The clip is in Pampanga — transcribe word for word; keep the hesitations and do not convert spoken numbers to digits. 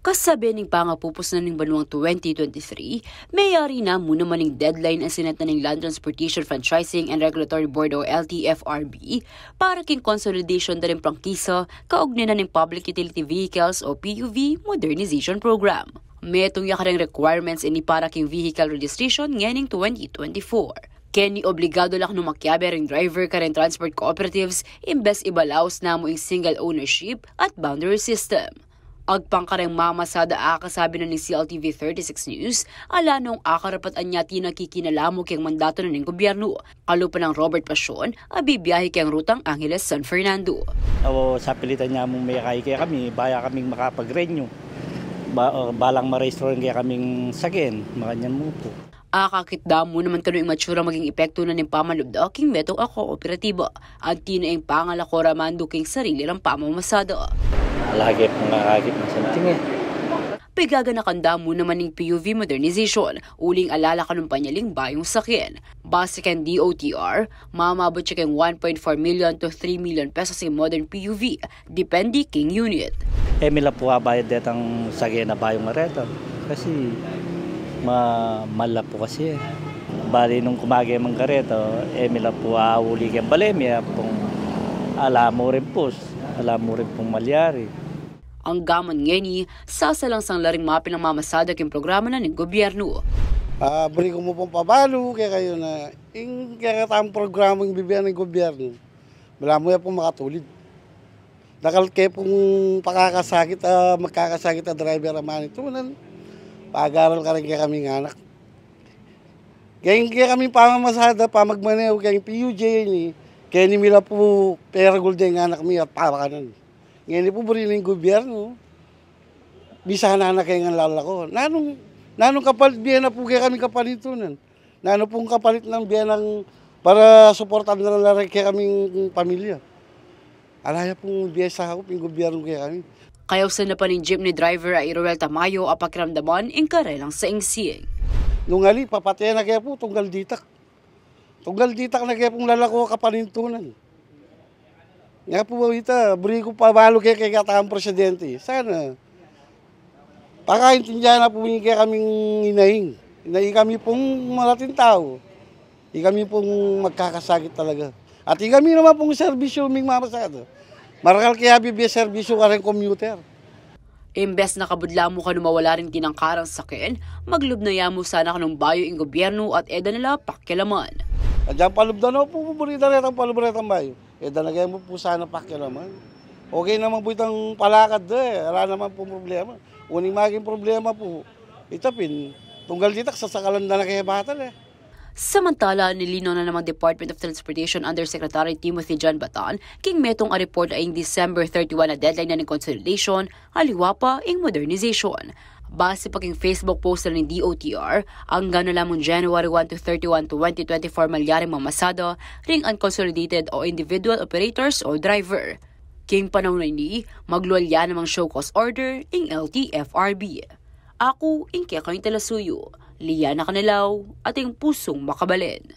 Kasabe ning pangapupus na ning banuang twenty twenty-three, meyari na mu naman ing deadline a sinat na ning Land Transportation Franchising and Regulatory Board o L T F R B para king consolidation da ring prangkisa kaugnay na ning Public Utility Vehicles o P U V Modernization Program. Metung ya kareng requirements ini para king vehicle registration ngening twenty twenty-four. Keni obligado la kanu makiabe ring driver kareng transport cooperatives imbes ibalaus na mu ing single ownership at boundary system. Agpang kareng mamasada, a kasabi na ning C L T V thirty-six News, ala nong akarapat-an ya atin a kikinalamu keng mandatu na ning gobyernu. Kalupa nang Robert Pasion a bibiyahe keng rutang Angeles San Fernando. Awa, sapilitan ya mung mekay kekami, baya kaming makapag-renew. Ba, balang ma-restore kekami ing saken, makanyan mu pu. Akakit da mu naman kanu ing matsura maging epektu na ning pamanlub da king metung a kooperatiba. Anti na ing pangalako ra mandu king sarili rang pamamasada. Lagi pung akakit na something e. Pigaganakan da mu naman ing P U V modernization, uling ala la kanung panyaling bayung saken. Base keng D O T R, mamabut ya keng one point four million to three million pesos ing modern P U V, depende king unit. E mi la pu abayad detang saken a bayung areta. Kasi ma-, mal la pu kasi e. Bali nung kumage mang kareta, e mi la pu auli keng bale mi, e pung ala mu rin pus, ala mu rin pung malyari. Anggaman ngeni, sasalangsang la ring mapilang mamasada king programa na ning gobyernu. A, buri ku mu pung pabalu kekayu na ing kekatang programang bibie ning gobyernu, balamu ya pung makatulid. Dakal ke pung pakakasakit a, magkakasakit a driver a manintunan. Pagaral kareng kekaming anak. Keng kekaming pamamasada, pamagmaneho keng P U J ini, keni mi la pu peragul deng anak mi at pamakanan. Ngeni pu buri ning gobyernu, bisa na na keng lalako. Nanung, nanung kapalit bie na pu kekami kapanintunan? Nanu pung kapalit nang bie nang para suportan na la reng kekaming pamilya? Ala ya pung bie sakup ing gobyernu kekami. Kayausan na pa ning jeepney driver a i Roel Tamayo a pakiramdaman ing karelang saingsing. Nung ali, papate na ke pu, tunggal ditak. Tunggal ditak na ke pung lalako kapanintunan. Nga pu, ita, buri ku pabalu ke, kekatang presidente. Sana pakaintindihan na pu ing kekaming inaing. Ina, ikami pung malating tau, ikami pung magkakasakit talaga. At ikami naman pung serbisyu ming mamasada. Marakal ke abibie serbisyu kareng commuter. Imbes na kabud la mu kanu mawala ring tinangkarang saken, maglub na ya mu sana kanung bayu ing gobyernu at e da na la pakialaman. Agyang palub da na pu, buri da retang palub retang bayu. E da na ke mu pu sana pakialaman. Okay naman pu itang palakad da e, ala naman pung problema. Uling maging problema pu, ita pin, tunggal ditak sasakalan da na ke batal e. Samantala, nilinaw na namang Department of Transportation Undersecretary Timothy John Batan king metung a report a ing December thirty-one a deadline na ning consolidation, aliwa pa ing modernization. Base pa king Facebook post na ning D O T R, anggang na la mung January one to thirty-one, twenty twenty-four malyaring mamasada ring unconsolidated o individual operators o driver. King panaun a ini, maglual ya namang show cause order ing L T F R B. Aku ing kekayung talasuyu, Liana Canelao, ating pusung makabalen.